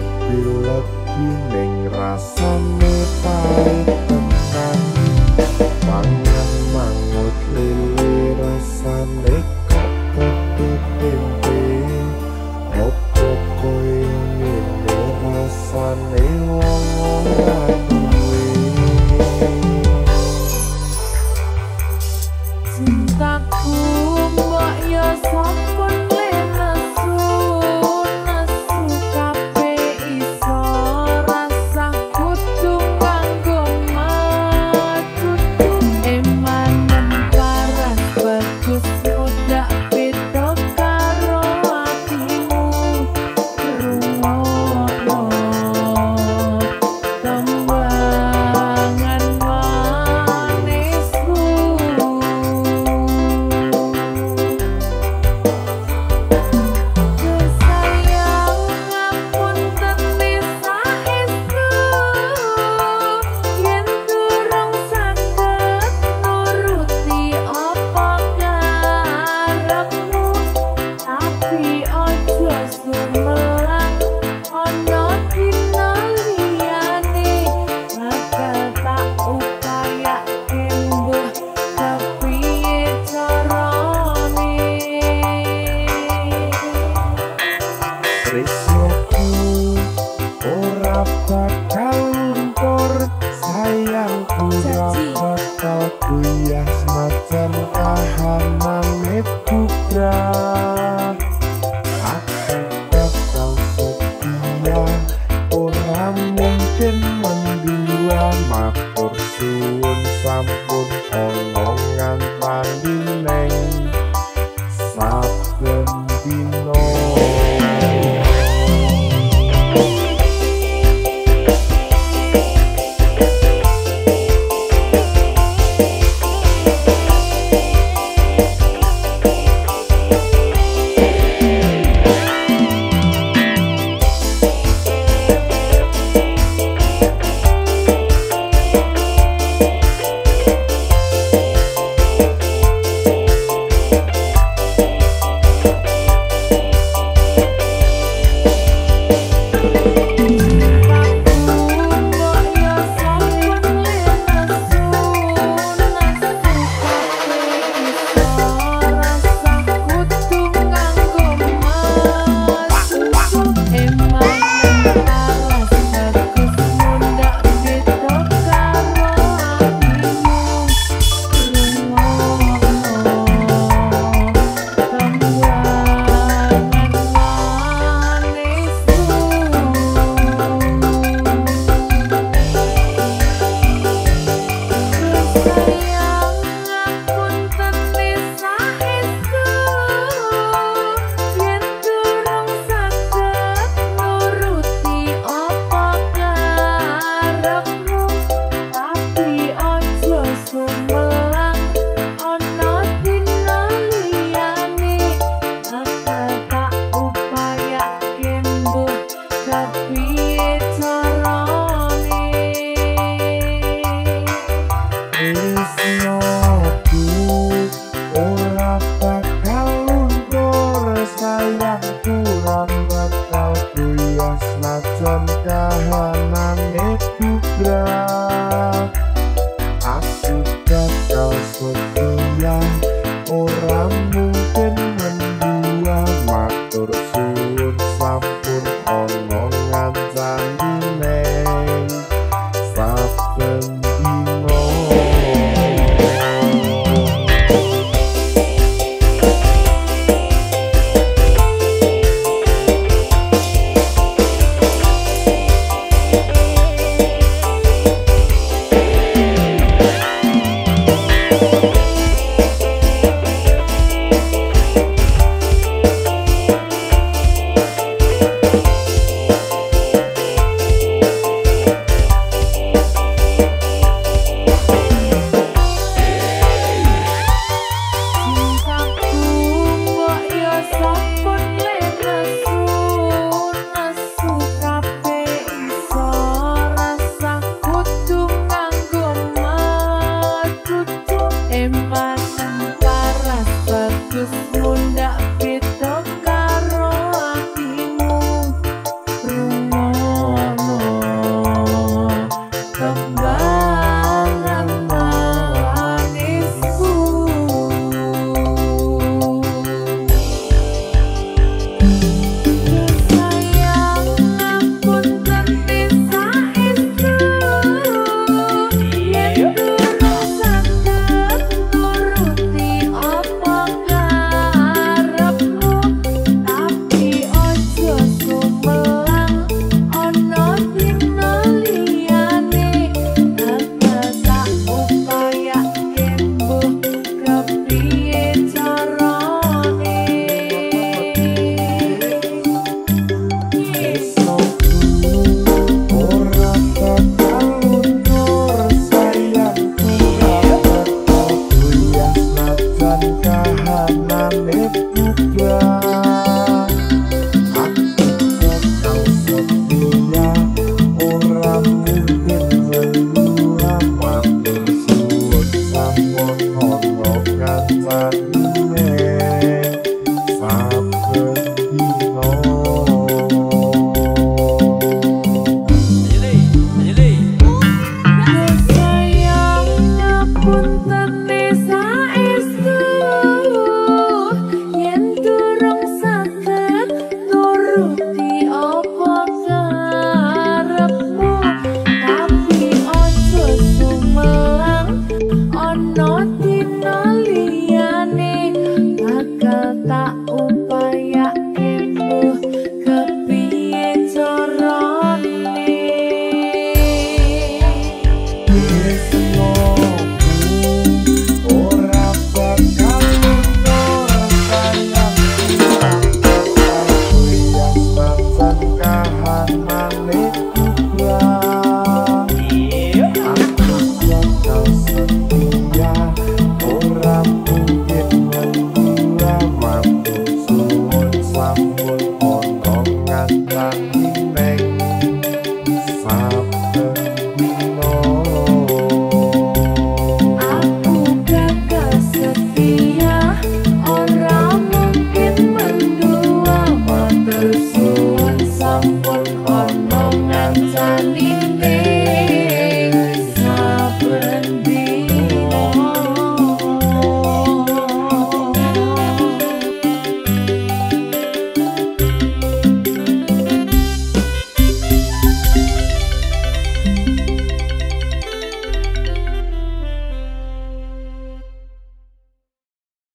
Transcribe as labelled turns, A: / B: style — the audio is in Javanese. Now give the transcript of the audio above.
A: Ngopi legi ning rasane pahit tenan. Mangan mangut lele rasane kok padha tempe. Opo koyo ngene rasane wong ora duwe.
B: Cintaku mbok yo sampun lenesu, nesu kabeh iso rasah kudu nganggo matutu. Emanen paras bagus mudak beda karo atimu. Rungokno tembangan manisku. Sayang ngapunten saestu, yen durung saged nuruti apa karepmu, tapi aja sumelang ana dina liyane bakal tak upayake mbuh kepiye carane.
A: Tresnoku ora bakal luntur, sayangku ora bakal goyah senajan kahanane bubrah. Aku bakal setia, ora mungkin mendua. Matur suwun sampun ana ngantani neng saben dina.
B: Cintaku mbok yo sampun lenesu, nesu kabeh iso rasah kudu nganggo matutu. Emanen paras bagus mundak beda karo atimu. Rungokno tembangan manisku. Sayang ngapunten saestu, yen durung saged nuruti apa karepmu, tapi aja sumelang ana dina liyane bakal tak upayake mbuh kepiye carane.
A: Tresnoku ora bakal luntur, sayangku ora bakal goyah senajan kahanane bubrah. Aku bakal setia, ora mungkin mendua. Matur suwun sampun ana ngancani neng saben dina.